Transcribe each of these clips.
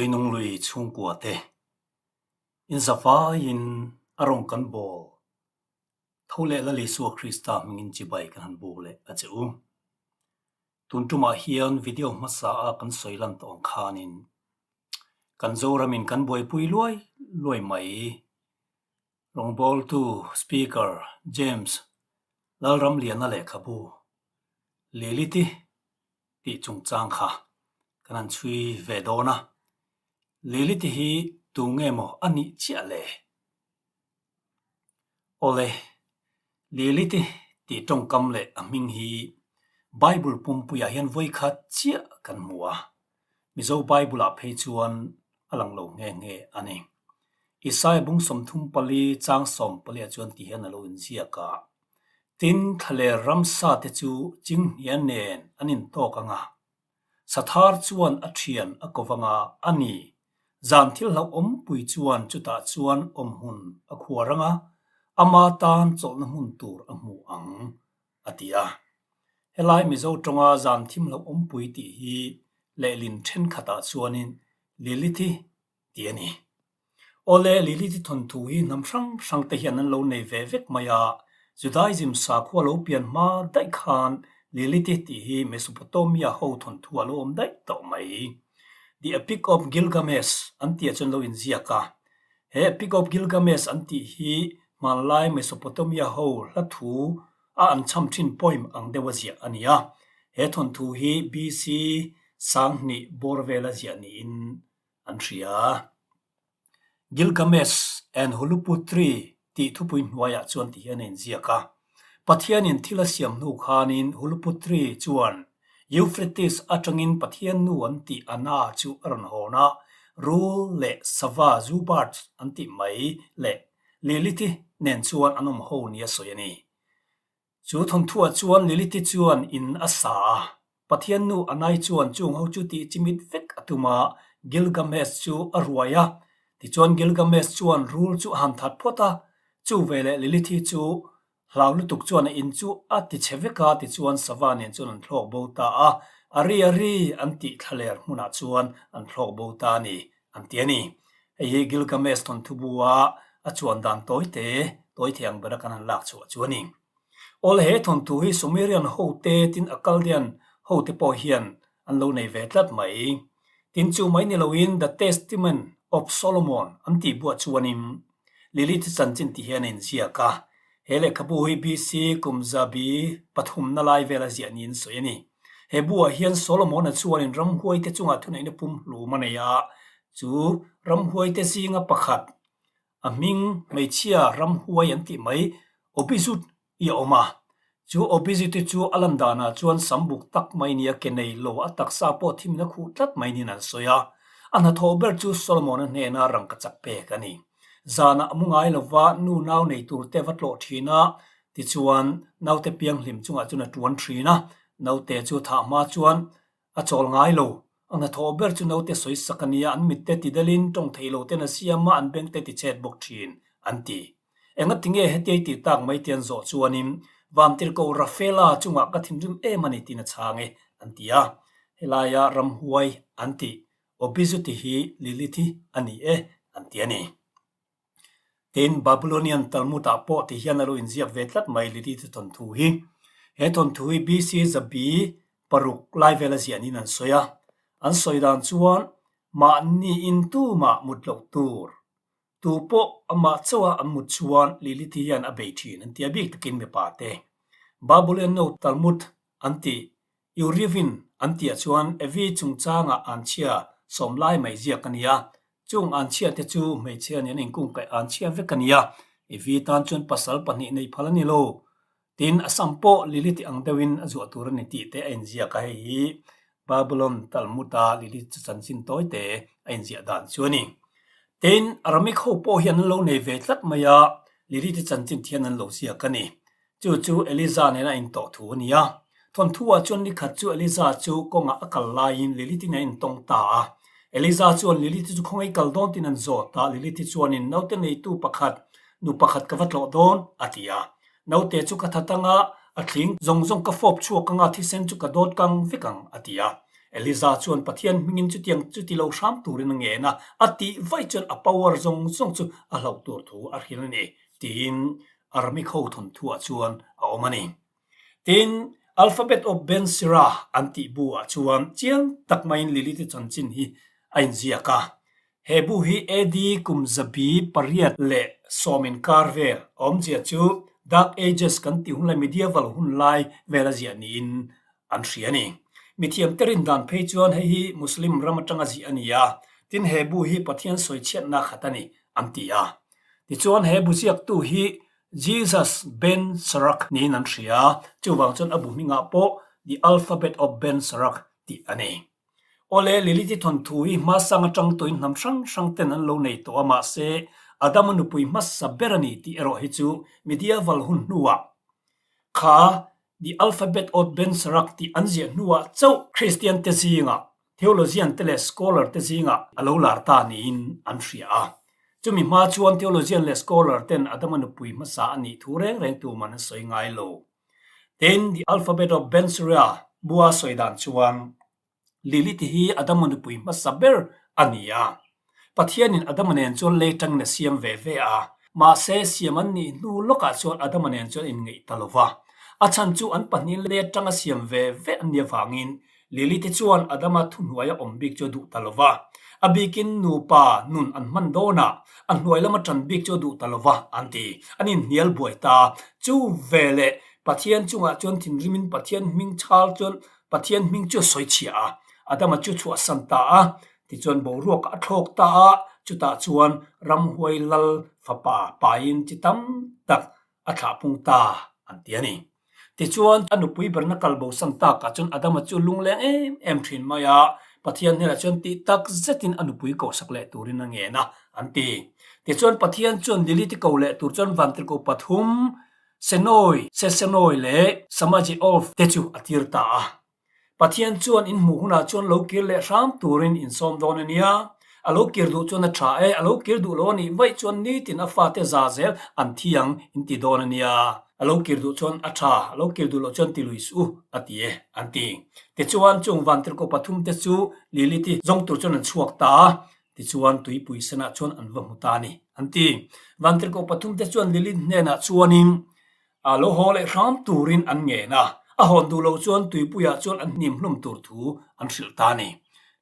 Tuinunglui chhungkua te inzavaiin a rawng kan bawl tho leh Lal Isua Krista hmingin chibai kan han buk leh a che u. Tun tumah hian video hmasa a kan sawi lan tawh ang khanin kan Zoramin kan buaipui luai luai mai. Rawngbawltu Speaker James Lalramliana lehkhabu Lilith-i tih chungchang kha kan han chhui ve dawn a, Lilith-i hi tu nge maw a nih chiah le? Awle, Lilith-i tih tawngkam leh a hming hi Bible pumpuiah hian vawikhat chiah kan hmu a, Mizo Bible-ah phei chuan a lang lo nghe nghe a ni. Isaiah bung 34 chang 14 ah chuan ti hian a lo inziak a, Tin, thlaler ramsa te chu chinghnia nen an intawk ang a, Sathar chuan a thian a ko vang a, a ni. Zan thil hlauhawm pui chuan chutah chuan awm hmun a khuar ang a, ama tan chawlhna hmun tur a hmu ang, a ti a. Helai Mizo tawnga zan thim hlauhawm pui tih hi lehlin thenkhatah chuanin Lilith-i tih a ni. Awle, Lilith-i thawnthu hi hnam hrang hrang te hian an lo nei ve vek mai a, Judaism sakhua lo pian hma daih khan Lilith-i tih hi Mesopotamia ho thawnthu a lo awm daih tawh mai. The Epic of Gilgamesh an tihah chuan lo inziak a. He Epic of Gilgamesh an tih hi hmanlai Mesopotamia ho hla thu a an chham thin poem ang deuha ziah a ni a. He thawnthu hi BC 2000 bawr vela ziah niin an hria. Gilgamesh and Huluputri tih thupui hnuaiah chuan ti hian a inziak a. Pathianin thil a siam hnu khanin Huluputri chuan Euphrates atangin Pathian nu an tih Ana chu a rawn hawn a, rul leh sava, zoo birds, an tih mai leh Lilith-i nen chuan an awm ho nia sawi a ni. Chu thawnthuah chuan Lilith-i chuan in a sa a, Pathian nu Anai chuan chung ho chu tih chimit vek a tum a, Gilgamesh chu a ruai a. Tichuan Gilgamesh chuan rul chu a han that phawt a, chu veleh Lilith-i chu hlau lutuk chuan a in chu a ti chhe vek a, tichuan sava nen chuan an thlawk bo ta a, a ri a ri an tih thlaler hmunah chuan an thlawk bo ta a ni, an ti a ni. Hei hi Gilgamesh thawnthu bua a chuan dan tawi te, tawi thei ang bera kan han lak chhuah chu a ni. Awl he thawnthu hi Sumerian ho te tin a Chaldean ho te pawh hian an lo nei ve tlat mai. Tin chu mai ni loin The Testament of Solomon an tih buah chuanin Lilith chanchin ti hian a inziak a. He lehkhabu hi BC kum zabi pathumna lai vela ziah niin sawi a ni. He buah hian Solomon-a chuanin ramhuaite chungah thuneihna pumhlum a nei a, chu ramhuaite zinga pakhat, a hming hmeichhia ramhuai an tih mai, Obizut i a awm a. Chu Obizut-i chu a lan danah chuan sam buk tak mai nia ke nei lo, a taksa pawh thimin a khuh tlat mai niin an sawi a. A hnathawh ber chu Solomon-a hnena rangkachak pek a ni. Zanah a mu ngai lova nu nau nei turte va tlawh thin a, tichuan naute pianghlim chungah chuan a tuan thin a, naute chu thah hma chuan a chawl ngai lo. A hnathawh ber chu naute sawi sak a nia, an mitte ti delin tawng thei lo ten a siam a, an bengte ti chet bawk thin, an ti. Engati nge hetiai tih tak mai te an zawh chuanin Vantirhkoh Rafaela chungah ka thinrim em a ni tiin a chhang e, an ti a. Helaia ramhuai an tih Obizuti hi Lilith-i a ni e, an ti a ni. Tin, Babylonian Talmud-ah pawh ti hian a lo inziak ve tlat mai Lilith-i thawnthu hi. He thawnthu hi BC zabi paruk lai vela ziah niin an sawi a. An sawi dan chuan mahniin tumah mut loh tur, tu pawh amah chauha an mut chuan Lilith-i hian a bei thin an ti a bik takin mipa te. Babylonian no Talmud an tih Eurivin an tihah chuan Evi chungchangah anchhia sawm lai mai ziak a ni a, chung anchhia te chu hmeichhia nen a inkungkaih anchhia vek a ni a, Evi tan chuan pasal pahnih nei phal a ni lo. Tin, a sam pawh Lilith ang deuhin a zuah tur a ni tih te a inziak a, hei hi Babylon Talmud-a Lilith chu chanchin tawi te a inziah dan chu a ni. Tin, Aramaic ho pawh hian an lo nei ve tlat mai a, Lilith-i chanchin thian an lo ziak a ni. Chu chu Eliza nena intawh thu a ni a. Thawnthu-ah chuan nikhat chu Eliza chu kawngah a kal laiin Lilith-in a intawng ta a. Eliza chuan Lilith chu khawngaih kal dawn tiin an zawt a, Lilith chuanin naute neitu pakhat, nu pakhat ka va tlawh dawn, a ti a. Naute chu ka that anga, a thling zawng zawng ka fawp chhuak anga thisen chu ka dawt kang vek ang, a ti a. Eliza chuan Pathian hmingin chutiang chu ti lo hram turin a ngen a, a tih vaih chuan a power zawng zawng chu a hlauh tur thu a hrilh a ni, tiin Aramik ho thawnthuah chuan a awm a ni. Tin, Alphabet of Ben Sira an tih bu ah chuan chiang tak maiin Lilith-i chanchin hi a inziak a. He bu hi AD kum zabi 8 leh 10 inkar vel a awmzia chu Dark Ages kan tih hunlai Medieval hunlai vel a ziah niin an hria a ni. Mithiamte rindan phei chuan hei hi Muslim ram atanga ziah a ni a, tin he bu hi Pathian sawichhiatna khat a ni an ti a. Tichuan he bu ziaktu hi Jesus Ben Sirach niin an hria a, chuvang chuan a bu hmingah pawh The Alphabet of Ben Sirach tih a ni. Awle, Lilith-i thawnthu hi hmasang atang tawhin hnam hrang hrang ten an lo nei tawh a, mahse Adama nupui hmasa ber a ni tih erawh hi chu medieval hun hnuah kha The Alphabet of Ben Sirach tih an ziah hnuah chauh Kristian te zingah Theologian te leh scholar te zingah a lo lar ta niin an hria a. Chumi hma chuan theologian leh scholar ten Adama nupui hmasa a nih thu reng reng tuman an sawi ngai lo. Tin, The Alphabet of Ben Sira bua sawi dan chuan Lilith hi Adama nupui hmasa ber a ni a. Pathianin Adama nen chuan lei tangin a siam ve ve a, mahse siam an nih hnu lawkah chuan Adama nen chuan inngeih ta lo va. A chhan chu an pahnihin lei atanga siam ve ve an nih avangin Lily te chuan Adama thuhnuaia awm bik chu a duh ta lo va. A bikin nupa nun an hman dawnah a hnuai lama tan bik chu a duh ta lo va an ti. An inhnial buai ta. Chu ve leh Pathian chungah chuan thinrimin Pathian hming chhal chuan Pathian hming chu a sawi chhia a, Adama chu chhuahsan ta a. Tichuan boruak a thlawk ta a, chutah chuan ramhuai lal fapa paiin chi tam tak a thlah pung ta an ti a ni. Tichuan a nupui berna kal bosan takah chuan Adama chu lungleng em em thin mai a, Pathian hnenah chuan tih tak zetin a nupui kohsak leh turin a ngen a an ti. Tichuan Pathian chuan Lilith-i ko leh tur chuan vantirhkoh pathum Senoi, Sesenoi leh Samajeof te chu a tir ta a. Pathian chuan in hmuh hunah chuan lo kir leh hram turin in sawm dawn a nia. A lo kir duh chuan a tha e, a lo kir duh lo a nih vaih chuan nitin a fate za zel an thi ang in ti dawn a nia. A lo kir duh chuan a tha, a lo kir duh loh chuan ti lui suh u a ti e, an ti. Tichuan chung vantirhkoh pathum te chu Lilith-i zawng tur chuan an chhuak ta a, tichuan tuipui senah chuan an va hmu ta a ni, an ti. Vantirhkoh pathum te chuan Lilith hnenah chuanin A lo haw leh hram turin an ngen a, a hawn duh loh chuan tuipuiah chuan an hnim hlum tur thu an hrilh ta a ni.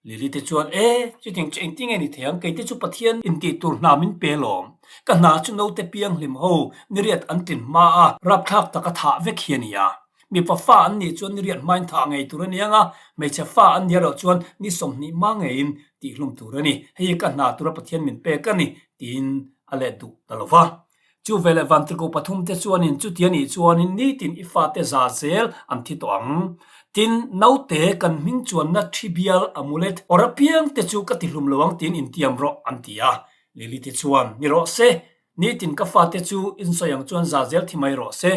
Lily te chuan, E, chuting chu engtin nge ni thei ang, keite chu Pathian intih tur hna min pe lawm. Ka hna chu naute pianghlim ho niriat an tlin hma a, rapthlak taka thah vek hi a ni a. Mipa fa an nih chuan niriat hmain thah ngei tur a ni ang a, hmeichhe fa an nih erawh chuan ni 20 hma ngeiin tihhlum tur a ni. Hei hi ka hna tura Pathian min pek a ni, tiin a let duh ta lo va. Chu veleh vantirhkoh pathumte chuanin chuti a nih chuanin nitin i fate za zel an thi tawh ang. Tin, naute kan hming chuanna thi bial amulet awr apiang te chu ka ti hlum lo ang tiin intiam rawh an ti a. Lily te chuan, Ni rawh se, nitin ka fate chu insawi ang chuan za zel thi mai rawh se.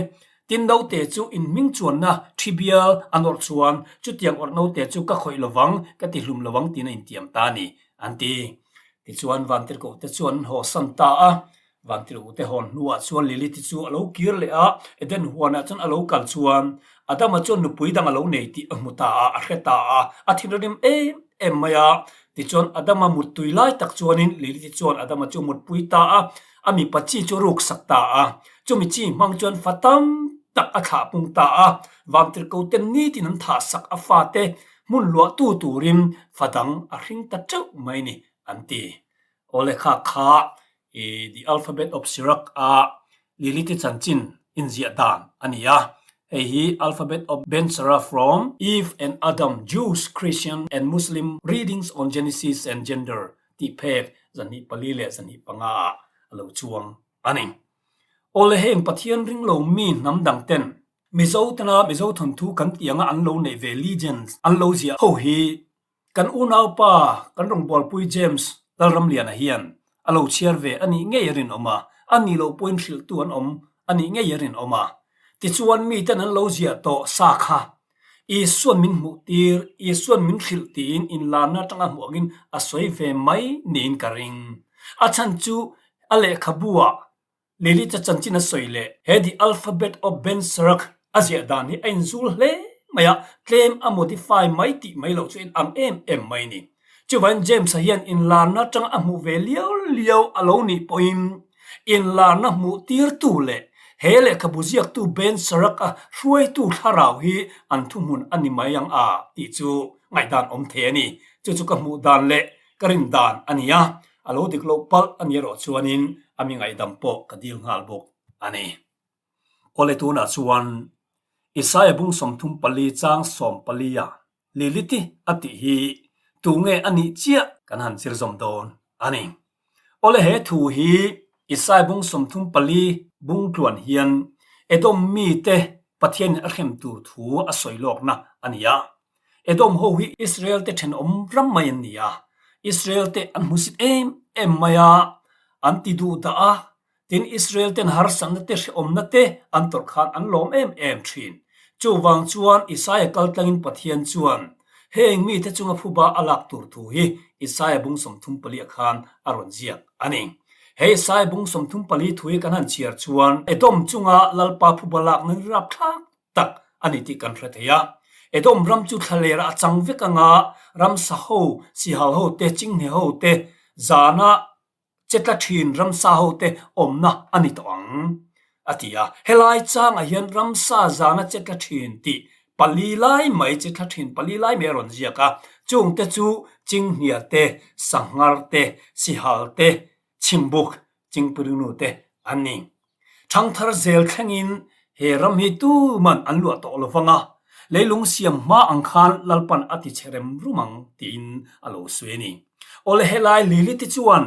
Tin, naute chu in hming chuanna thi bial an awrh chuan chutiang awrh naute chu ka khawih lo vang, ka ti hlum lo ang tiin a intiam ta a ni, an ti. Tichuan vantirhkoh te chuan an hawsan ta a. Vantirhkoh te hawn hnuah chuan Lilith-i chu a lo kir leh a, Eden huanah chuan a lo kal chuan Adama chuan nupui dang a lo nei tih a hmu ta a, a hre ta a, a thinrim em em mai a. Tichuan Adama muttui lai tak chuanin Lilith-i chuan Adama chu mutpui ta a, a mipa chi chu ruksak ta a. Chumi chi hmang chuan fa tam tak a thlah pung ta a, Vantirhkoh ten nitin an thahsak a fate hmun luahtu turin fa dang a hring ta teuh mai ni an ti. Awle kha kha i The Alphabet of Sirach a Lilith-i chanchin inziah dan a ni a. Hei hi Alphabet of Ben Sira from Eve and Adam, Jews, Christian and Muslim Readings on Genesis and Gender tih phek 24 leh 25 ah a lo chuang a ni. Awle heng Pathian ringlo mi hnam dang ten Mizo tena Mizo thawnthu kan tih anga an lo neih ve legends an lo ziah ho hi Kan unaupa kan rawngbawlpui James Lalramliana hian a lo chhiar ve a nih ngei a rinawm a, a nih loh pawhin hrilhtu an awm a nih ngei a rinawm a. Tichuan miten an lo ziah tawh sa kha Isuan min hmuh tir, Isuan min hrilh tiin inlarna atanga hmuh angin a sawi ve mai niin ka ring. A chhan chu a lehkhabu ah Lilith-a chanchin a sawi leh he The Alphabet of Ben Sirach a ziah dan hi a inzul hle mai a, tlem a modify mai tih mai loh chu in ang em em mai a ni. Chuvangin James-a hian inlarna atanga a hmuh ve liau liau a lo nih pawhin inlarna hmuh tirtu leh he lehkhabu ziaktu Ben Sirac-a hruaitu thlarau hi an thuhmun a ni mai ang a tih chu ngaihdan awm thei a ni. Chu chu ka hmuh dan leh ka rin dan a ni a, a lo dik loh palh a ni erawh chuanin a mi ngaihdam pawh ka dil nghal bawk a ni. Awle tunah chuan Isaiah bung 34 chang 14 ah Lilith a tih hi tu nge a nih chiah kan han zir zawm dawn a ni. Awle he thu hi Isaiah bung 34 bung tluan hian Edom mite Pathianin a hrem tur thu a sawi lawkna a ni a. Edom ho hi Israel te thenawm ram mai an ni a, Israel te an hmusit em em mai a, an ti duh dah a, Tin, Israel ten harsatna te hrehawmna te an tawrh khan an lawm em em thin. Chuvang chuan Isaia kal tlangin Pathian chuan heng mite chunga phuba a lak tur thu hi Isaia bung 34 ah khan a rawn ziak a ni. He Isaia bung 34 thu hi kan han chhiar chuan Edom chunga Lalpa phuba lakna hi rapthlak tak a ni tih kan hre thei a. Edom ram chu thlalerah a chang vek anga ramsa ho, sihal ho te, chinghne ho te, zana Che tla thin ramsa hote awmna a ni tawh ang, a ti a. Helai changah hian ramsa zana che tla thin tih pali lai mai, che tla thin pali lai mai a rawn ziak a. Chungte chu Chinghnia te, Sanghar te, Sihal te, Chhimbuk, Chingpirinu te an ni. Thangthar zel thlengin he ram hi tuman an luah tawh lo vang a, leilung siam hma ang khan Lalpan a ti che rem rum ang tiin a lo sawi a ni. Awle helai Lili te chuan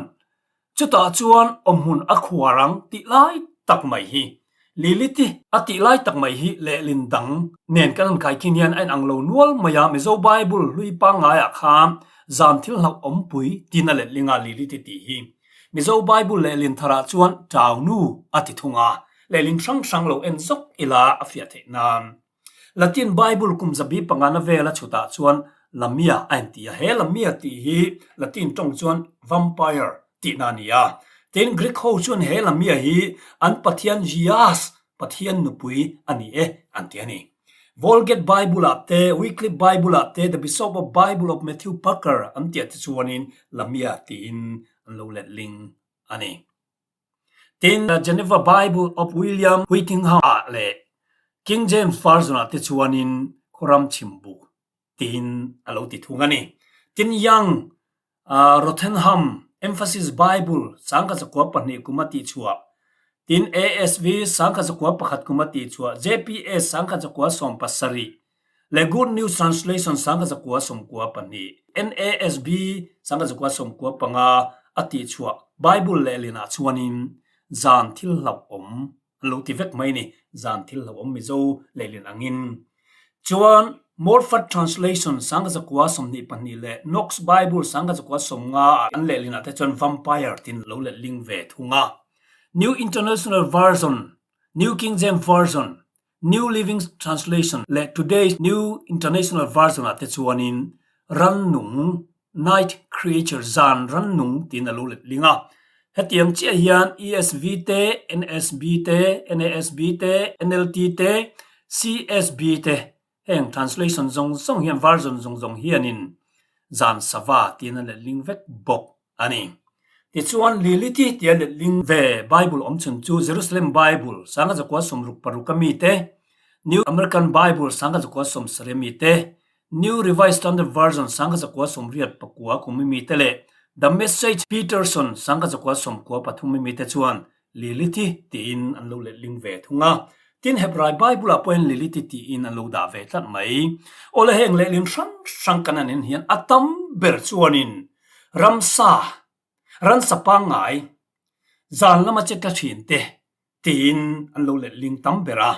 chutah chuan awmhmun a khuar ang tih lai tak mai hi Lili te a tih lai tak mai hi lehlin dang nen kan han kaikhin hian a inang lo nual mai a, Mizo Bible hlui pangngaiah khan zan thil hlauh awmpui tiin a letling a Lili te tih hi. Mizo Bible lehlin tharah chuan Tau nu a ti thung a, lehlin hrang hrang lo en zawk ila a fiah theih nan. Latin Bible kum zabi pangana vela chhutah chuan Lamia a inti a, he Lamia tih hi Latin tawng chuan vampire tihna a ni a. Tin, Greek ho chuan he Lamia hi an pathian Zeus pathian nupui a ni e an ti a ni. Vulgate Bible-ah te, Wycliffe Bible-ah te, The Bishop of Bible of Matthew Parker an tih ah te chuanin Lamia tiin an lo letling a ni. Tin, The Geneva Bible of William Whittingham-ah leh King James Version-ah te chuanin Khawram Chhimbuk tiin a lo ti thung a ni. Tin, Young Rothenham Emphasis Bible 1902 kum a tihchhuah, tin ASV 1901 kum a tihchhuah, JPS 1917 leh Good News Translation 1992, NASB 1995 a tihchhuah Bible lehlinah chuanin zan thil hlauhawm an lo ti vek mai ni, zan thil hlauhawm Mizo lehlin angin. Chuan Morfat Translation 1922 leh Knox Bible 1950 ah an lehlinah te chuan vampire tiin lo letling ve thung a. New International Version, New King James Version, New Living Translation leh Today's New International Version ah te chuanin rannung, night creature, zan rannung tiin a lo letling a. Hetiang chiah hian ESV te, NSB te, NASB te, NLT te, CSB te heng translation zawng zawng hian version zawng zawng hianin zan sava tiin a letling vek bawk. a ni. Tichuan, Lilith tia letling ve Bible awm chhun chu Jerusalem Bible, 1966 a mi te, New American Bible, 1970 a mi te, New Revised Standard Version, 1989 kum a mi te leh The Message Peterson, 1993 a mi te chuan Lilith tiin an lo letling ve thung a. Tin, Hebrai Bible-ah pawhin Lilith tiin an lo dah ve tlat mai. Awle heng lehlin hrang hrang kan han en hian a tam ber chuanin ramsa, ransa pangngai, zan lama che tla thin te tiin an lo letling tam ber a.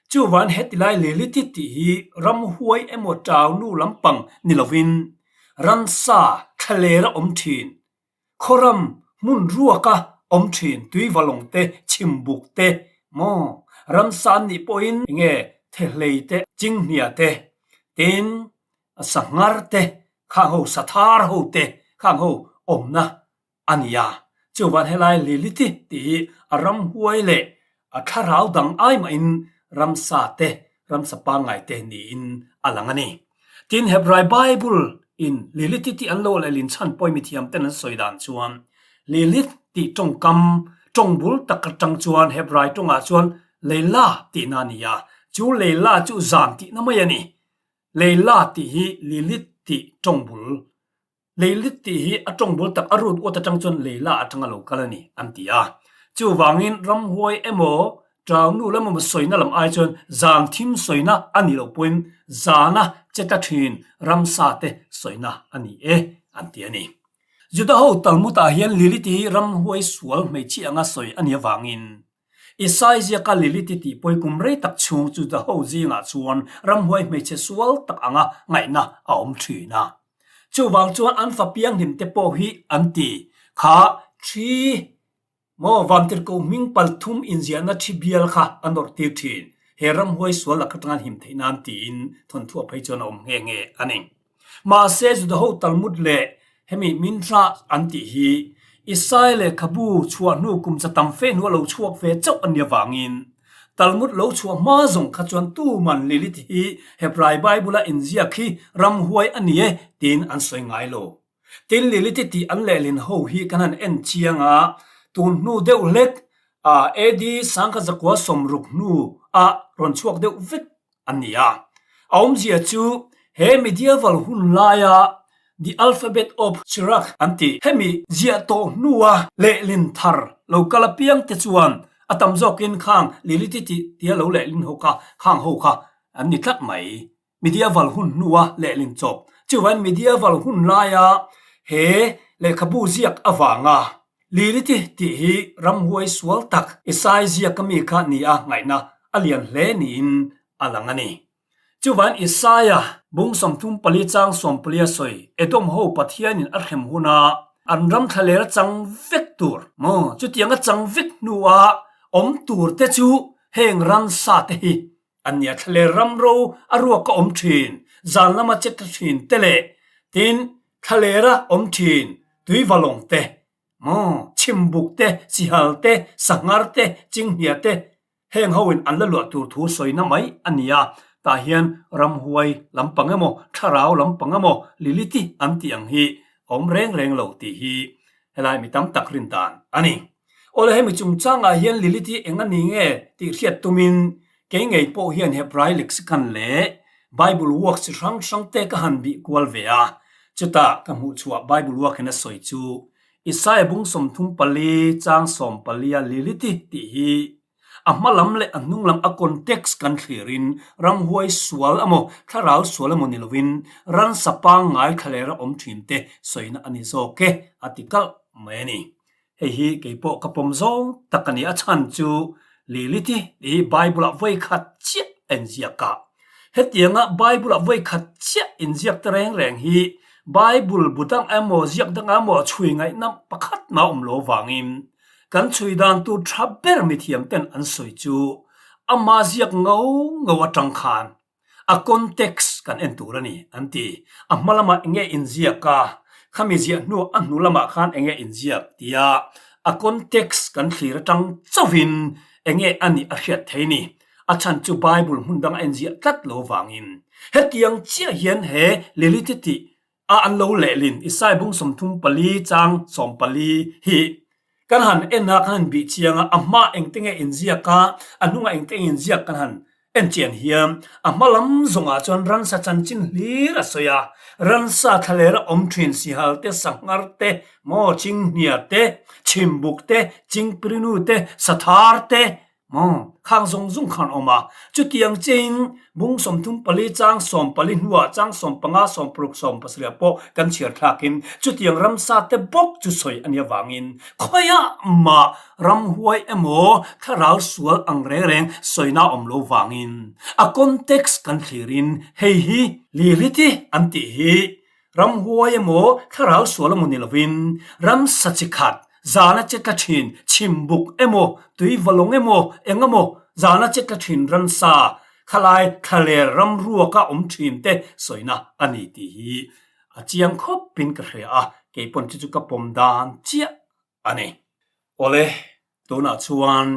Chuvan hetilai Lilith tih hi ramhuai emaw tau nu lampang ni lovin ransa thlalera awm thin Khawram hmun ruaka awm thin tuivalawng te, chhimbuk te maw ramsa an nih pawhin enge thehlei te, chinghnia te, tin sanghar te, khang ho sathar ho te khang ho awmna a ni a. Chuvan helai Lilith tih hi a ramhuai leh a thlarau dang ai mahin ramsa te. Ramsa pangngai te niin a lang a ni. Tin, Hebrai Bible in Lilith tih an lo lehlin chhan pawi mithiam ten an sawi dan chuan Lilith tih tawngkam tawng bul tak atang chuan Hebrai tawngah chuan Leila tihna a ni a, chu Leila chu zan tihna mai a ni. Leila tih hi Lilith tih tawng bul Leilit tih hi a tawng bul tak a rut uat atang chuan Leila atanga lo kal a ni an ti a. Chuvangin ramhuai emaw Ṭaunu lam emaw sawina lam ai chuan zan thim sawina a nih loh pawhin zana che tla thin ramsa te sawina a ni e an ti a ni. Juda ho Talmud ah hian Lilith hi ramhuai sual hmeichhia anga sawi a nih avangin Isai ziaka Lilith-i tih pawi kum rei tak chhung chu Daho zingah chuan ramhuai hmeichhe sual tak anga ngaihna a awm thin a. Chuvang chuan an fa pianghlim te pawh hi an ti kha thi maw vantirhkoh hming palthum inziahna thi bial kha a nawrh tir thin. He ramhuai sual lak atanga him theih nan tiin thawnthuah phei chuan a awm nghe nghe a ni. Mahse, Judaho Talmud leh hemi Mintra an tih hi Isaiah lehkhabu chhuah hnu kum cha tam fe hnu a lo chhuak ve chauh a nia vangin Talmud lo chhuah hma zawng kha chuan tuman Lilith hi Hebrai Bible-a inziak hi ramhuai a ni e tiin an sawi ngai lo. Tin, Lilith tih an lehlin ho hi kan han en chiang a, tun hnu deuh hlek AD 1960 hnu a rawn chhuak deuh vek an ni a. A awmzia chu he medieval hun laia The Alphabet of Sirach an tih hemi ziah tawh hnua lehlin thar lo kal apiang te chuan a tam zawkin khang Lilith tih tia lo lehlin ho kha khang ho kha an ni tlat mai. Medieval hun hnua lehlin chawp. Chuvain medieval hun laia he lehkhabu ziak avanga Lilith tih hi ramhuai sual tak Isai ziaka mi kha ni a ngaihna a lian hle niin a lang a ni. Chuvain Isaia bung 34 chang 14 a sawi, Edom ho Pathianin a hrem huna an ram thlaler chang vek tur maw? Chutianga chang vek hnua awm tur te chu heng ransa te hi an nia thlaler ram ro a ruak a awm thin, zan lama che ta thin te leh tin thlaler a awm thin tuivalawng te maw chhimbuk te, sihal te, sanghar te, chinghnia te heng ho in an la luah tur thu sawina mai a ni a, tah hian ramhuai lampang emaw thlarau lampang emaw Lilith an tih ang hi a awm reng reng lo tih hi helai mi tam tak rin dan a ni. Awle hemi chungchangah hian Lilith hi eng a ni nge tih hriat tumin kei ngei pawh hian Hebrai lexicon leh Bible works chi hrang hrang te ka han bih kual ve a, chutah ka hmuh chhuah Bible work in a sawi chu Isaiah bung 34 chang 14 a Lilith tih hi a hma lam leh a hnung lam a context kan thlirin ramhuai sual emaw thlarau sual emaw ni lovin ransa pangngai thlalera awm thin te sawina a ni zawk e a ti kalh mai a ni. Hei hi kei pawh ka pawm zawng tak a ni. A chhan chu Lilith hi Bible-ah vawi khat chiah a inziak a. Hetianga Bible-ah vawi khat chiah inziak te reng reng hi Bible bu dang emaw ziak dang emaw chhui ngaihna pakhat mah awm lo vangin kan chhui dan tur tha ber mithiam ten an sawi chu ama ziak ngo ngo atang khan A context kan en tur a ni, an ti. A hma lamah eng nge inziak a, khami ziah hnu a hnu lamah khan eng nge inziak tia a context kan thlir atang chauhin eng nge a nih a hriat thei ni. A chhan chu Bible hmun dang a inziah tlat lo vangin. Hetiang chiah hian he Lilith tih a an lo lehlin Isai bung 34 chang 14 hi kan han en a, kan han bih chiang a, a hma engte nge inziak a, a hnungah engte nge inziak kan han en chian hian a hma lam zawngah chuan ransa chanchin hlir a sawi a, ransa thlaler a awm thin sihal te, sanghar te, maw chinghnia te, chhimbuk te, chingpirinu te, sathar te, Maw, khang zawng zawng khan awm a. Chutiang chein bung 34 chang 14 hnuah chang 15, 16, 17 pawh kan chhiar thlakin chutiang ramsa te bawk chu sawi a nih avangin khawiah mah ramhuai emaw thlarau sual ang reng reng sawina awm lo vangin a context kan thlirin hei hi Lilith an tih hi Ramhuai emaw, thlarau sual emaw ni lovin, ramsa chi khat, zana che tla thin, chhimbuk emaw, tuivalawng emaw, eng emaw, zana che tla thin ramsa, khalai thlaler ramruaka awm thin te sawina a ni tih hi a chiang khawpin ka hria a, keipawn chu chu ka pawm dan chiah a ni. Awle, tunah chuan.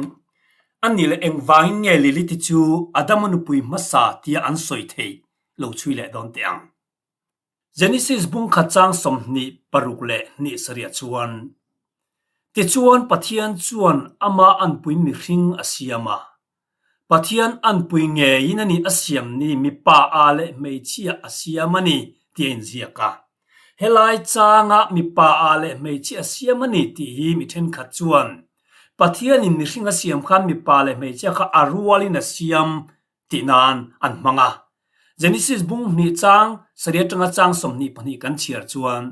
A nih leh engvangin nge Lilith-i chu Adama nupui hmasa tia an sawi theih lo chhui leh dawn teh ang? Genesis bung khat chang 26 leh hnih sarih chuan, Tichuan Pathian chuan ama anpui mihring a siam a, Pathian anpui ngeiin a ni a siam ni mipa a leh hmeichhia a siam a ni tih a inziak a. Helai changa mipa a leh hmeichhia a siam a ni tih hi mi thenkhat chuan Pathianin mihring a siam khan mipa leh hmeichhia kha a rualin a siam tih nan an hmang a. Genesis bung hnih chang sarih atanga chang 22 kan chhiar chuan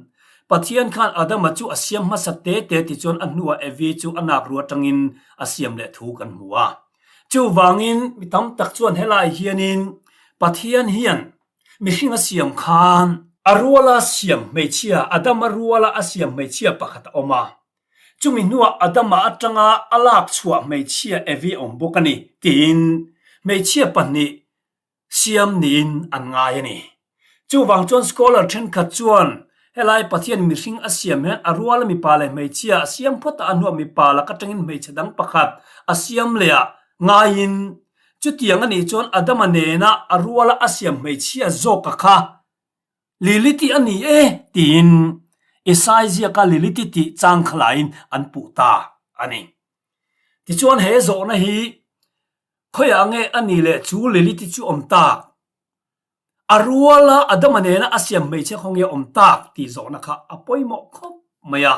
Pathian khan Adama chu a siam hmasa te te ti chuan a hnuah Evi chu a nak ru atangin a siam leh thu kan hmu a. Chuvangin mi tam tak chuan helai hianin Pathian hian mihring a siam khan a ruala siam hmeichhia Adama ruala a siam hmeichhia pakhat a awm a. Chumi hnuah Adama atanga a lak chhuah hmeichhia Evi a awm bawk a ni tiin hmeichhia pahnih siam niin an ngai a ni. Chuvang chuan scholar thenkhat chuan helai Pathian mihring a siam hian a ruala mipa leh hmeichhia a siam phawt a, a hnuah mipa lak atangin hmeichhe dang pakhat a siam leh ah ngaiin chutiang a nih chuan Adama nena a ruala a siam hmeichhia zawka kha Lilith-i a ni e tiin Isai ziaka Lilith-i tih chang kha laiin an puh ta a ni. Tichuan he zawhna hi khawiah nge a ni leh chu Lilith-i chu awm tak? A ruala Adama nena a siam hmeichhe khaw nge awm tak tih zawhna kha a pawimawh khawp mai a.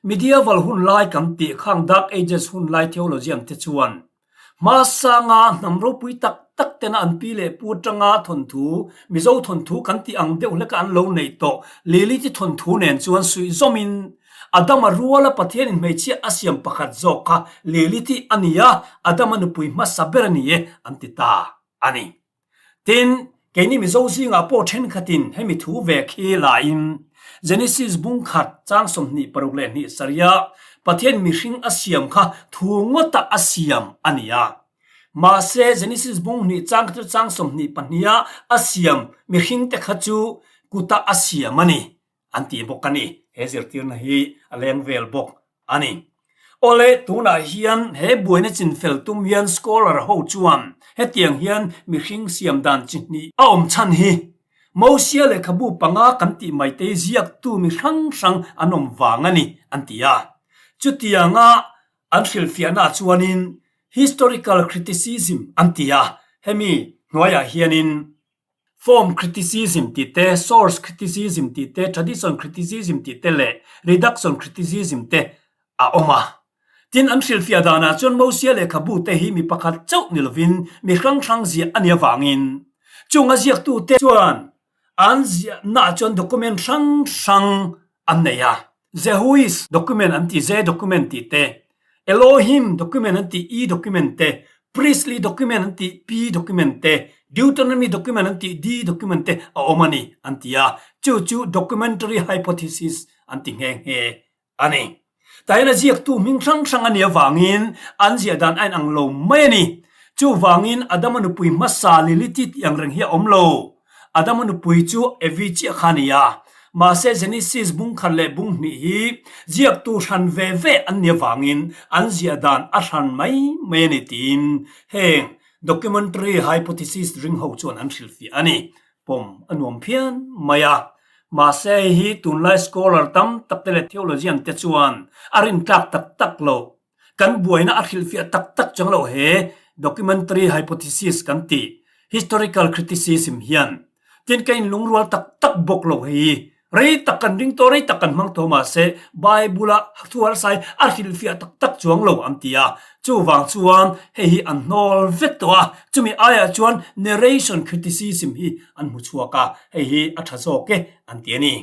Medieval hun lai kan tih khang Dark Ages hun lai theologian te chuan hmasanga hnam ropui tak tak tena an pi leh pu atanga thawnthu, Mizo thawnthu kan tih ang deuh hleka an lo neih tawh Lilith-i thawnthu nen chuan suih zawmin Adama ruala Pathianin hmeichhia a siam pakhat zawk kha Lilith-i a ni a, Adama nupui hmasa ber a ni e an ti ta a ni. Tin, keini Mizo zingah pawh thenkhatin hemi thu ve khi laiin Genesis bung khat chang 26 leh hnih sarih Pathian mihring a siam kha thu ngawta a siam a ni a. Mahse, Genesis bung hnih chang kha chu chang 22 a siam mihring te kha chu kuta a siam a ni an ti bawk a ni. He zirtirna hi a leng vel bawk a ni. Awle, tunah hian he buaina chinfel tum hian scholar ho chuan hetiang hian mihring siam dan chi hnih a awm chhan hi Mosia lehkhabu panga kan tih mai te ziaktu mi hrang hrang an awm vang a ni an ti a. Chutianga an hrilhfiahnaah chuanin historical criticism an ti a, hemi hnuaiah hianin Form criticism tih te, source criticism tih te, tradition criticism tih te leh reduction criticism te a awm a. Tin, an hrilhfiah danah chuan Mosia lehkhabu te hi mi pakhat chauh ni lovin mi hrang hrang ziah a nih avangin chung a ziaktute chuan an ziahnaah chuan document hrang hrang an nei a. Jehuis document an tih, J document tih te, Elohim document an tih, E document te, Priestly document an tih, P document te, Deuteronomy document an tih, D document te a awm a ni an ti a. Chu chu documentary hypothesis an ti nghe nghe a ni. Tah hian a ziaktu hming hrang hrang a nih avangin an ziah dan a inang lo mai a ni. Chuvangin Adama nupui hmasa Lilith-i tih ang reng hi a awm lo. Adama nupui chu Evi chiah kha a ni a, mahse Genesis bung khat leh bung hnih hi ziaktu hran ve ve an nih avangin an ziah dan a hran mai mai a ni tiin heng documentary hypothesis ring ho chuan an hrilhfiah a ni. Pawm a nuam phian mai a, mahse hei hi tunlai scholar tam tak te leh theologian te chuan a rintlak tak tak loh Kan buaina a hrilhfiah tak tak chang loh he documentary hypothesis kan tih, historical criticism hian tin ka inlungrual tak tak bawk lo hei. Rei tak kan ring tawh, rei tak kan hmang tawh mahse Bible-a thu harsai a hrilhfiah tak tak chuang lo an ti a. Chuvang chuan hei hi an hnawl vek tawh a, chumi aiah chuan narration criticism hi an hmu chhuak a, hei hi a tha zawk e an ti a ni.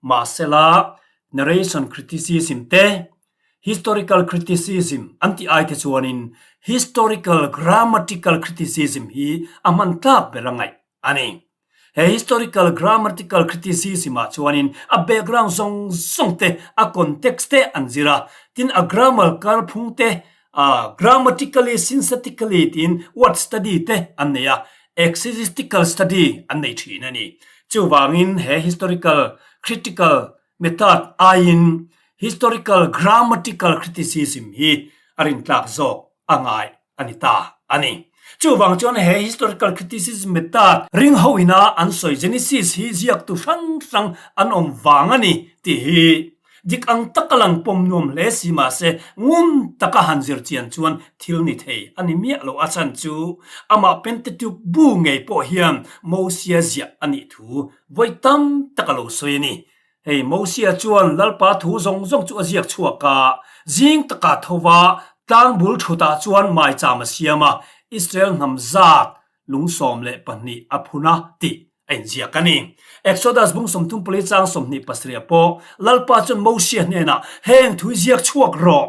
Mahsela narration criticism te Historical criticism an tih ai te chuanin historical grammatical criticism hi a hman tlak ber a ngaih a ni. He historical grammatical criticism ah chuanin a background zawng zawng te, a context te an zir a, tin a grammar kalphung te, grammatically, synthetically tiin word study te an nei a, exegetical study an nei thin a ni. Chuvangin he historical critical Method aiin historical grammatical criticism hi a rintlak zawk a ngai a ni. a ni ta a ni. Chuvang chuan he historical criticism method ring ho ina an sawi Genesis hi ziaktu hrang hrang an awm vang a ni tih hi dik ang taka lang pawm nuam hle si mahse ngun taka han zir chian chuan thil ni thei a ni miah lo a chhan chu amah Pentateuch bu ngei pawh hian Mosia ziah a nih thu vawi tam tak a lo sawi a ni. Hei Mosia chuan Lalpa thu zawng zawng chu a ziak chhuak a, zing takah tho va tlang bul thutah chuan maicham a siam a, Israel hnam zat lung 12 a phun a tih a inziak a ni. Exodus bung 34 chang 27 pawh Lalpa chuan Mosia hnenah, Heng thu i ziak chhuak rawh.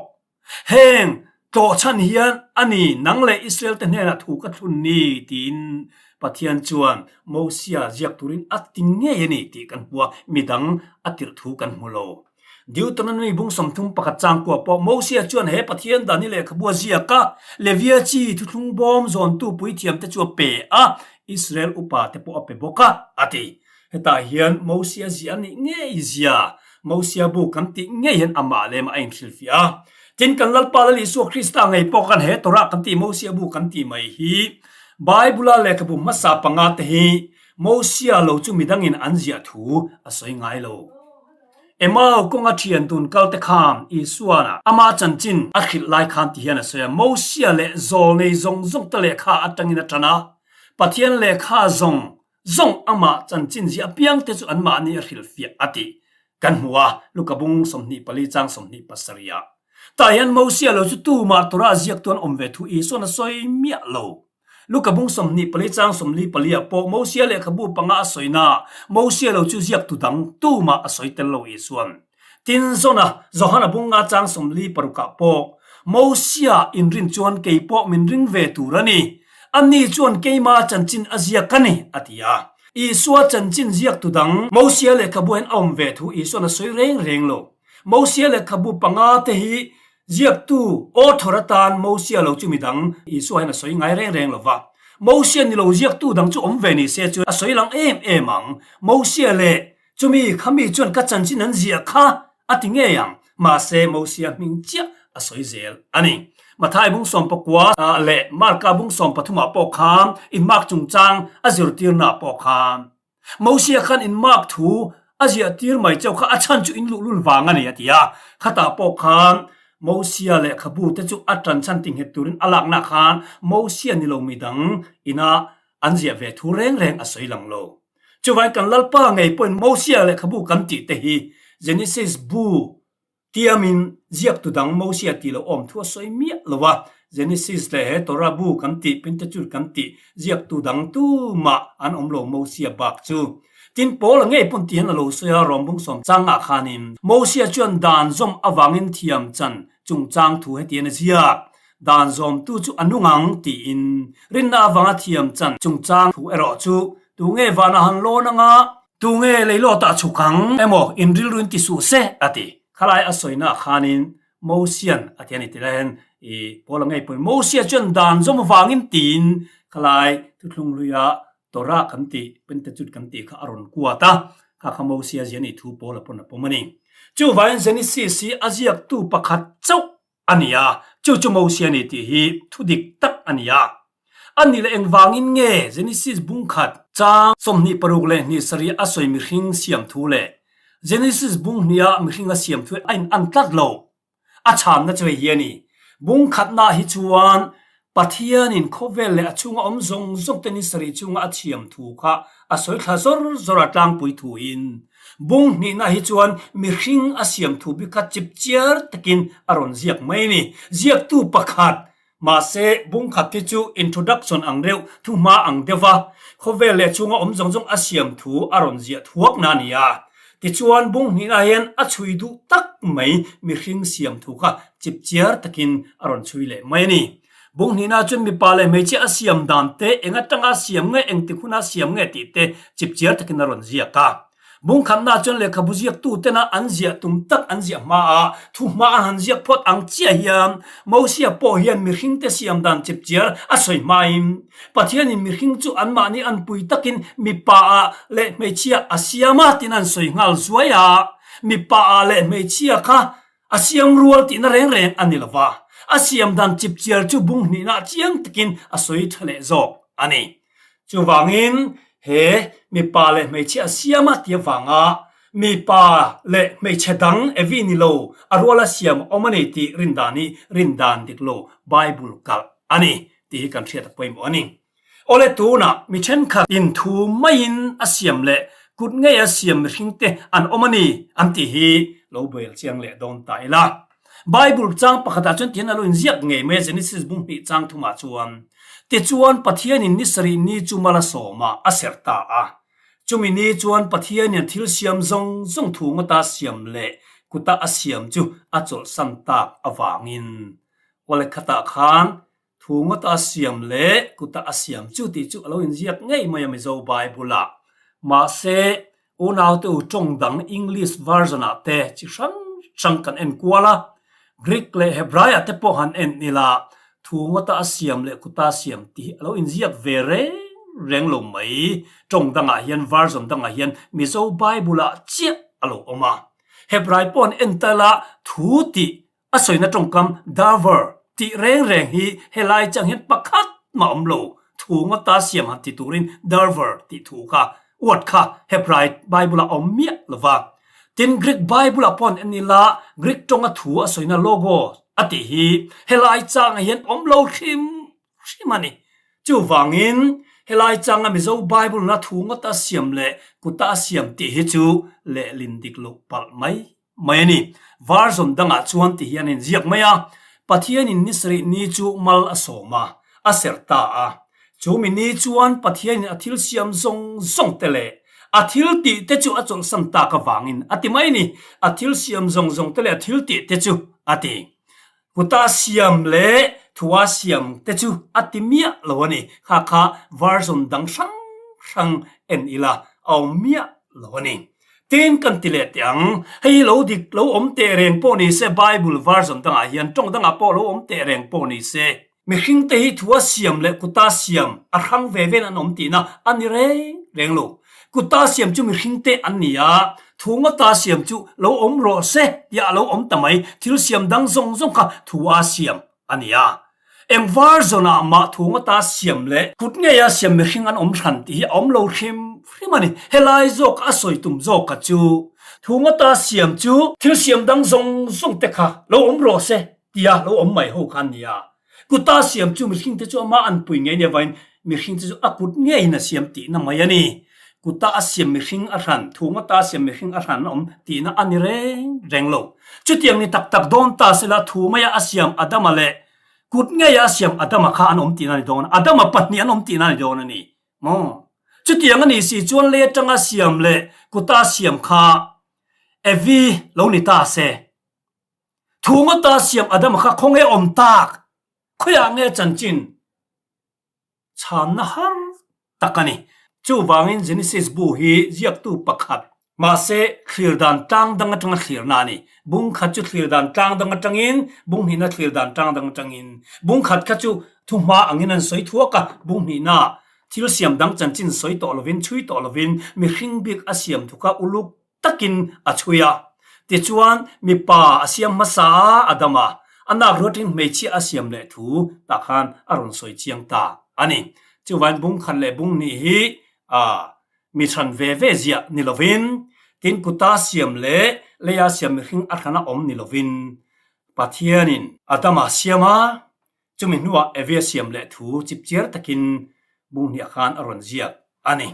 Heng tlawhchhan hian a ni nang leh Israel te hnenah thu ka thlun ni tiin Pathian chuan Mosia ziak turin a ti ngei a ni tih kan hmu a, midang a tirh thu kan hmu lo. Deuteronomy bung 31 changkua pawh Mosia chuan he Pathian dan hi lehkhabu a ziak a, Levia chi thuthlung bawm zawntu puithiam te chu a pe a, Israel upa te pawh a pe bawk a, a ti. Hetah hian Mosia ziah a nih ngei zia, Mosia bu kan tih ngei hian amah lemah a inhrilhfiah a. Tin, kan Lalpa Lal Isua Krista ngei pawh khan he Torah kan tih Mosia bu kan tih mai hi Bible-a lehkhabu hmasa panga te hi Mosia lo chu midangin an ziah thu a sawi ngai lo. Emau kawnga thian tun kal te khan Isuana ama chanchin a hrilh lai khan ti hian a sawi a, Mosia leh zawlnei zawng zawng te lehkha atangin a tan a, Pathian lehkha zawng Zawng amah chanchin ziah apiang te chu anmahni a hrilhfiah a tih kan hmu a, Luka bung 24 chang 27 ah. Tah hian Mosia lo chu tumah Torah ziaktu an awm ve thu Isuan a sawi miah lo. Luka bung 24 chang 44 ah pawh Mosia lehkhabu panga a sawina Mosia lo chu ziaktu dang tumah a sawi tel lo Isuan. Tin Zona, Johana bunga chang 46 ah pawh, Mosia inrin chuan kei pawh min ring ve tur a ni. Ani chuan keima chanchin a ziak a ni, a ti a. Isua chanchin ziaktu dang Mosia lehkhabu hian a awm ve thu Isuan a sawi reng reng lo. Mosia lehkhabu panga te hi ziaktu author atan Mosia lo chu midang Isua hian a sawi ngai reng reng lo va. Mosia ni lo ziaktu dang chu awm ve ni se chuan a sawi lang em em ang. Mosia leh Chumi khami chuan ka chanchin an ziah kha a ti ngei ang, mahse Mosia hming chiah a sawi zel a ni. Mathai bung 19 leh Marka bung 13 ah pawh khan inmark chungchang a zirtirna ah pawh khan Mosia khan inmark thu a ziahtir mai chauh kha a chhan chu in luhlul vang a ni a ti a, khatah pawh khan Mosia lehkhabu te chu a tanchhan tinghet turin a lakna khan Mosia ni lo midang ina an ziah ve thu reng reng a sawi lang lo. Chuvain kan Lalpa ngei pawhin Mosia lehkhabu kan tih te hi Genesis bu tiamin ziaktu dang Mosia tih loh awm thu a sawi miah lo a, Genesis leh he Torah bu kan tih, Pentateuch kan tih ziaktu dang tumah an awm lo Mosia bak chu. Tin, Paula ngei pawn ti hian a lo sawi a, Rom bung sawm changah khanin Mosia chuan dan zawm avangin thiam chan chungchang thu hetian a ziak. Dan zawmtu chu a nung ang tiin rinna avanga thiam chan chungchang thu erawh chu tu nge vanah han lawn anga, tu nge leilawtah chhuk ang emaw in rilru in ti suh se a ti. Khalai a sawina ah khanin Mosian a ti a ni ti lai hian i Paula ngei pawhin Mosia chuan dan zawm avangin tiin khalai thuthlung hluia Torah kan tih, Pentateuch kan tih kha a rawn kuat a, kha kha Mosia zia nih thu Paula pawn a pawm a ni. Chuvangin Genesis hi a ziaktu pakhat chauh a ni a, chu chu Mosia ni tih hi thu dik tak a ni a. A nih leh engvangin nge Genesis bung khat chang 26 leh 27 a sawi mihring siam thu leh Genesis bung hniha mihring a siam thu a in an tlat lo? A chhanna chu hei hi a ni, bung khatnaah hi chuan Pathianin khawvel leh a chhunga awm zawng zawng te ni sarih chunga a thiam thu kha a sawi thla zawr zawr a tlangpui thuin bung hnihna hi chuan mihring a siam thu bik kha chip chiar takin a rawn ziak mai a ni. Ziaktu pakhat, mahse bung khat hi chu introduction ang reuh, thuhma ang deuh va, khawvel leh chhunga awm zawng zawng a siam thu a rawn ziah thuakna a ni a. Tichuan bung hnihna hian a chhui duh tak mai mihring siam thu kha chip chiar takin a rawn chhui leh mai a ni. Bung hnihna chuan mipa leh hmeichhia a siam dan te, eng atanga a siam nge, engtik huna a siam nge tih te chip chiar takin a rawn ziak a. Bung khatna chuan lehkhabu ziaktu tena an ziah tum tak an ziah hma a, thu hma an han ziak phawt ang chiah hian Mosia pawh hian mihringte siam dan chip chiar a sawi hmain Pathianin mihring chu anmahni anpui takin mipa ah leh hmeichhia a siam a tiin an sawi nghal zuai a, mipa ah leh hmeichhia kha A siam rual tihna reng reng a ni lo va. A siam dan chipchiar chu bung hnihna chiang takin a sawi tha leh zawk a ni. Chuvangin he mipa leh hmeichhia a siam a tih avanga mipa leh hmeichhe dang Evi ni lo a ruala siam a awm a ni tih rindan hi rindan dik lo Bible kalh a ni tih hi kan hriat a pawimawh a ni. Awle tunah mi thenkhat inthu maiin a siam leh kut ngei a siam mihringte an awm a ni an tih hi lo buail chiang leh dawn ta ila. Bible chang pakhatah chuan tihian a lo inziak ngei mai a, Genesis bung hnih chang thumah chuan, Tichuan Pathianin ni sarih ni chu mal a sawm a, a serh ta a. Chumi ni chuan Pathianin a thil siam zawng zawng thu ngawta siam leh kuta a siam chu a chawlhsan tak avangin awle khatah khan Thu ngawta a siam leh kuta a siam chu tih chu a lo inziak ngei mai a Mizo Bible-ah. Mahse, unaute u tawng dang English version-ah te chi hrang hrang kan en kual a, Greek leh Hebrai-ah te pawh han en ila thu ngawta a siam leh kuta a siam tih hi a lo inziak ve reng reng lo mai. Tawng dangah hian version dangah hian Mizo Bible-ah chiah a lo awm a. Hebrai pawh an en ta ila thu tih A sawina tawngkam Darver tih reng reng hi helai chang hian pakhat mah awm lo, thu ngawta siam han ti turin Darver tih thu kha word kha Hebrai Bible-ah a awm miah lo va. Tin, Greek Bible-ah pawh an en ila Greek tawnga thu a sawina logos a tih hi helai changah hian awm lo hrim hrim a ni. Chuvangin helai changa Mizo Bible-na thu ngawta siam leh kuta a siam tih hi chu lehlin dik loh palh mai mai a ni. Version dangah chuan ti hian a inziak mai a, Pathianin ni sarih ni chu mal a sawm a, a serh ta a. Chu mi ni chuan Pathianin a thil siam zawng zawng te leh a thil tih te chu a chawlhsan tak avangin a ti mai a ni. A thil siam zawng zawng te leh a thil tih te chu a ti. Kuta siam leh thua siam te chu a ti miah lo a ni. Kha kha version dang hrang hrang en ila a awm miah lo a ni. Tin kan ti leh teh ang, hei hi lo dik lo awm teh reng pawh ni se, Bible version dangah hian tawng dangah pawh lo awm teh reng pawh ni se, mihring te hi thua siam leh kuta siam a hrang ve ven an awm tihna a ni reng reng lo. Kuta siam chu mihring te an ni a, thu ngawta siam chu lo awm rawh se tia a lo awm ta mai, thil siam dang zawng zawng kha thua siam a ni a. Eng version ah mah thu ngawta siam leh kut ngeia siam mihring an awm hran tih hi a awm lo hrim hrim a ni. Helai zawk a sawi tum zawk kha chu thu ngawta siam chu thil siam dang zawng zawng te kha lo awm rawh se tia lo awm mai ho kha an ni a. Kuta siam chu mihring te chu amah an pui ngei nia vain mihring te chu a kut ngeiin a siam tihna mai a ni. Kuta a siam mihring a hran, thu ngawta a siam mihring a hran a awm tihna a ni reng reng lo. Chutiang ni tak tak dawn ta sela thu maia a siam Adama leh kut ngeia a siam Adama kha an awm tihna a ni dawn a, Adama pahnih an awm tihna a ni dawn a ni maw? Chutiang a nih si chuan lei atanga siam leh kuta siam kha Evi lo ni ta se. Thu ngawta siam Adama kha khawnge awm tak? Khawiah nge chanchin? Chhanna har tak a ni. Chuvangin Genesis bu hi ziaktu pakhat, mahse thlir dan tlang dang atanga thlirna a ni. Bung khat chu thlir dan tlang dang atangin, bung hnihna thlir dan tlang dang atangin. Bung khat kha chu thuhma angin an sawi thuak a, bung hnihna thil siam dang chanchin sawi tawh lovin, chhui tawh lovin mihring bik a siam thuk a uluk takin a chhui a. Tichuan, mipa a siam hmasa a, a dam a, a nak ruatin hmeichhia a siam leh thu tah khan a rawn sawi chiang ta a ni. Chuvain bung khat leh bung hnih hi a mi hran ve ve ziah ni lovin, tin kuta siam leh leia siam mihring a hrana awm ni lovin, Pathianin a dama siam a, chumi hnuah Evia siam leh thu chipchiar takin bung hniah khan a rawn ziak a ni.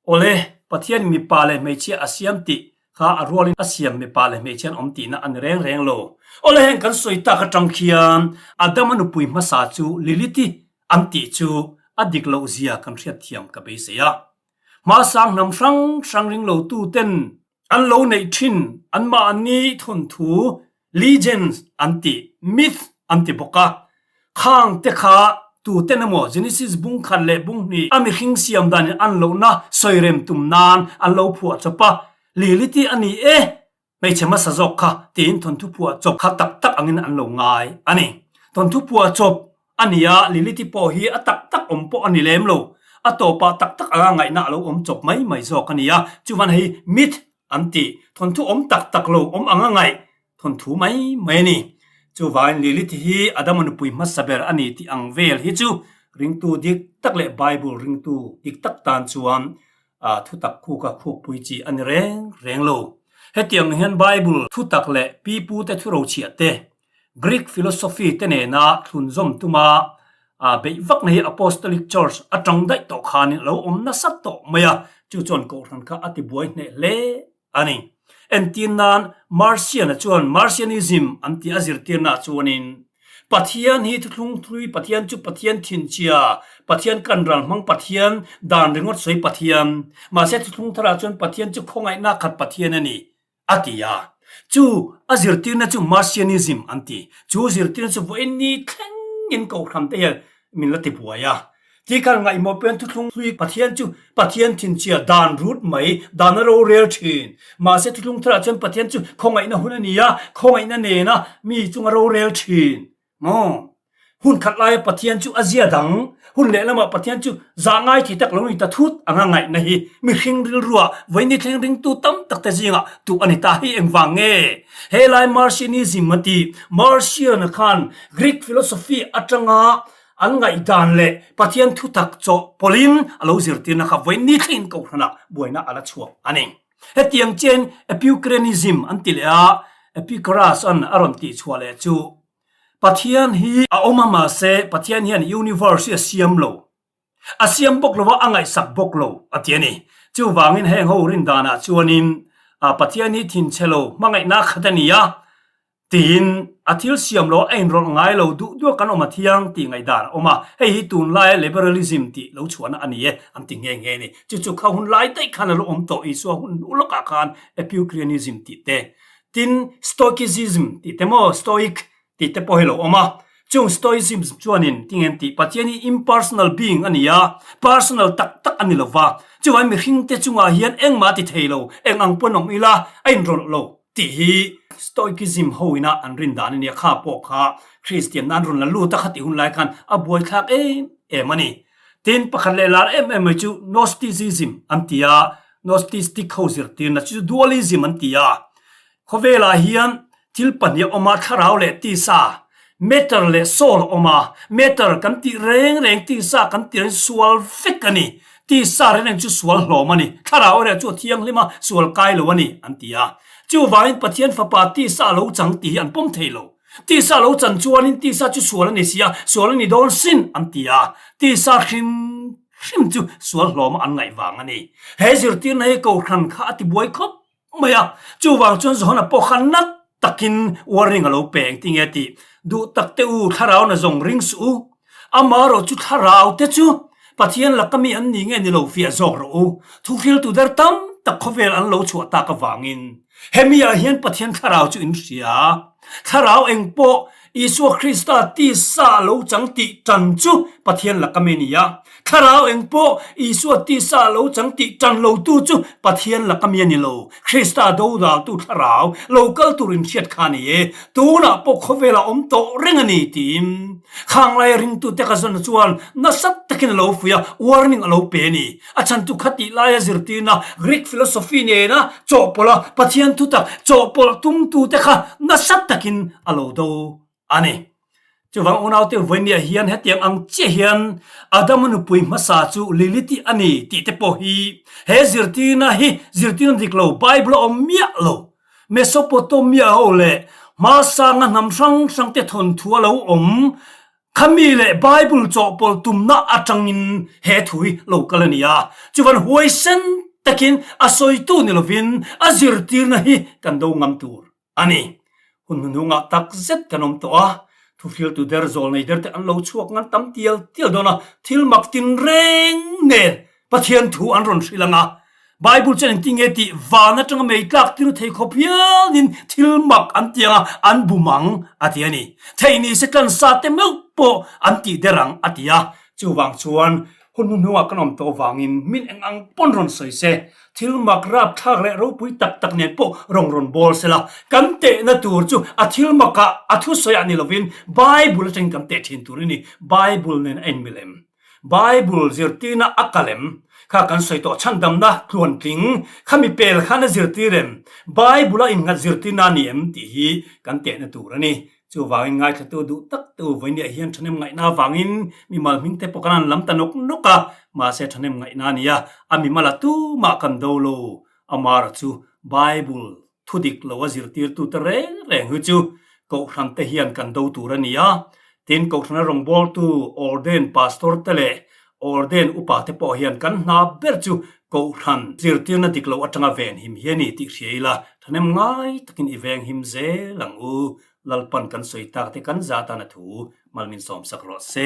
Awle, Pathian mipa leh hmeichhia a siam tih kha a rualin a siam mipa leh hmeichhia an awm tihna a ni reng reng lo. Awle, heng kan sawi tak atang khian Adama nupui hmasa chu Lilith-i an tih chu a dik loh zia kan hriatthiam ka beisei a. Hmasang hnam hrang hrang ringlotu ten An lo neih thin anmahni thawnthu, legends, an ti, myth, an ti bawk a. Khang te kha tuten emaw Genesis bung khat leh bung hnih a mihring siam danin an lohna sawirem tum nan an lo phuah chawp a, Lilith-i a ni e, hmeichhe hmasa zawk kha tiin thawnthu phuah chawp kha tak tak angin an lo ngai a ni. Thawnthu phuah chawp A ni a, Lilith-i pawh hi a tak tak awm pawh a ni lem lo. A tawpah tak tak anga ngaihna a lo awm chawp mai mai zawk a ni a, chuvan hei myth an tih, thawnthu awm tak tak lo awm anga ngaih thawnthu mai mai a ni. Chuvangin Lilith hi Adama nupui hmasa ber a ni tih ang vel hi chu ringtu dik tak leh Bible ringtu dik tak tan chuan thutak khuka khukpui chi a ni reng reng lo. Hetiang hian Bible thutak leh pipute thurochhiah te, Greek philosophy te nena thlunzawm tuma beih vakna hi Apostolic Church atang daih tawh khanin a lo awm nasa tawh mai a, chu chuan kohhran kha a tibuai hneh hle a ni. Entir nan Marcion-a chuan Marcionism an tih a zirtirnaah chuanin Pathian hi thuthlung thlui, Pathian chu Pathian thinchhia, Pathian kan ral hmang Pathian, dan ringawt sawi Pathian, mahse thuthlung tharah chuan Pathian chu khawngaihna khat Pathian a ni, a ti a. Chu a zirtirna chu Marcionism an ti. Chu zirtirna chu vawiin ni thlengin kohhran te hian min la ti buai a. Ti khan ngaihmawh pawhin thuthlung hlui Pathian chu Pathian thinchhia dan rut mai, dan a rorel thin. Mahse thuthlung tharah chuan Pathian chu khawngaihna hun a ni a, khawngaihna nena mi chunga rorel thin. Maw? Hun khat laia Pathian chu a zia dang, hun lehlamah Pathian chu zah ngai thei tak lo ni ta thut anga ngaihna hi mihring rilruah vawiin thleng ringtu tam tak te zingah tuh a ni ta hi engvang nge? Helai Marcionism a ti, Marcion-a khan Greek philosophy atanga An ngaihdan leh Pathian thutak chawh pawlhin a lo zirtirna kha vawiin ni thlengin kohhranah buaina a la chhuak a ni. Hetiang chiahin Epicureanism an ti leh a, Epicurus-a'n a rawn tihchhuah leh chu Pathian hi a awm a mahse Pathian hian universe hi a siam lo, a siam bawk lo a, a ngaihsak bawk lo a ti a ni. Chuvangin heng ho rin danah chuanin Pathian hi thinchhe lo hmangaihna khat a ni a, Tiin a thil siam lo a inrawlh ngai lo duh duak kan awm a thiang tih ngaihdan a awm a, hei hi tunlaia liberalism tih lo chhuahna a ni e an ti nghe nghe a ni. Chu chu kha hun lai daih khan a lo awm tawh Isua hun hnu lawkah khan Epicureanism tih te, tin Stoicism tih te maw Stoic tih te pawh hi a lo awm a. Chung Stoicism chuanin tinge an tih Pathian hi impersonal being a ni a, personal tak tak a ni lo va, chuvangin mihringte chungah hian engmah a ti thei lo, eng ang pawn awm ila a inrawlh lo. Tih hi Stoicism ho ina an rin dan a nia, kha pawh kha Kristian nan rawn la lut a kha tih hun lai khan a buaithlak em em a ni. Tin, pakhat leh lar em em mai chu Gnosticism an ti a, Gnostistic ho zirtirna chu Dualism an ti a. Khawvelah hian thil pahnih a awm a, thlarau leh tisa, matter leh soul a awm a, matter kan tih reng reng tisa kan tih reng sual vek a ni. Tisa reng reng chu sual hlawm a ni, thlarau erawh chu a thianghlim a, sual kai lo a ni, an ti a. Chuvangin Pathian Fapa tisa a lo chang tih hi an pawm thei lo. Tisa a lo chan chuanin tisa chu sual a ni si a, sual a ni dawn sin, an ti a. Tisa hrim hrim chu sual hlawma an ngaih vang a ni. He zirtirna hi Kohhran kha a tibuai khawp mai a, chuvang chuan Johana pawh kha nat takin warning a lo pe engti nge tih duh tak te u thlarau na zawng ring suh u, amaherawh chu thlarau te chu Pathian laka mi an ni nge ni lo fiah zawk rawh u, thuhriltu der tam tak khawvel an lo chhuah tak avangin hemi ah hian Pathian thlarau chu in hria, thlarau eng pawh Isua Krista tisa a lo chang tih tan chu Pathian laka mi a ni a. Thlarau eng pawh Isua tisa a lo chang tih tan lotu chu Pathian laka mi a ni lo. Krista dodaltu thlarau lo kal tur inhriat kha a ni e. Tunah pawh khawvela awm tawh reng a ni tiin Khanglai ringtute ka zawn chuan nasa takin a lo fuih a, warning a lo pe a ni. A chhantu kha tih laia zirtirna Greek philosophy nena chawhpawlh a Pathian thutak chawhpawlh tumtute kha nasa takin a lo do a ni. Chuvang unaute vawinia hian hetiang ang chiah hian Adama nupui hmasa chu Lilith-i a ni tih te pawh hi he zirtirna hi zirtirna dik lo Bible a awm miah lo. Mesopotamia ho leh hmasanga hnam hrang hrangte thawnthu a lo awm Khami leh Bible chawhpawlh tumna atangin he thu hi lo kal a ni a, chuan huaisen takin a sawitu ni lovin a zirtirna hi kan do ngam tur a ni. Hun hnuhnungah tak zet kan awm tawh a, thuhriltu der zawl nei der te an lo chhuak ngan tam tial tial dawn a, thil mak tinreng nen Pathian thu an rawn hrilh ang a, Bible chuan engtin nge tih van atanga mei tlak tir thei khawp hialin thil mak an ti ang a, an bum ang a ti a ni. Theih ni se tlansa te meuh pawh an tih der ang a ti a. Chuvang chuan hun hnuhnungah kan awm tawh vangin min eng ang pawn rawn sawi se, thil mak rapthlak leh ropui tak tak nen pawh rawn rawn bawl se la, kan tehna tur chu a thil makah a thusawiah ni lovin Bible atangin kan teh thin tur a ni. Bible nen a inmil em? Bible zirtirna a kal em? Kha kan sawi tawh chhandamna tluantling kha mi pel khan a zirtir em? Bible a innghat zirtirna a ni em tih hi kan tehna tur a ni. Chuvangin ngaithlatu duh tak tu vawinia hian thahnem ngaihna avangin mimal hming te pawh kan han lam ta nawk nawk a, mahse thahnem ngaihna a nia, a mimal a tumah kan do lo. Amara chu Bible thu dik lo a zirtirtu te reng reng hi chu Kohhran te hian kan do tur a ni a, tin Kohhrana rawngbawltu Orden Pastor te leh Orden upa te pawh hian kan hna ber chu Kohhran zirtirna dik lo atanga venhim hi a ni tih hria ila, thahnem ngai takin i venghim zel ang u. Lalpan kan sawi tak te kan za tan a thu malmin sawmsak rawh se.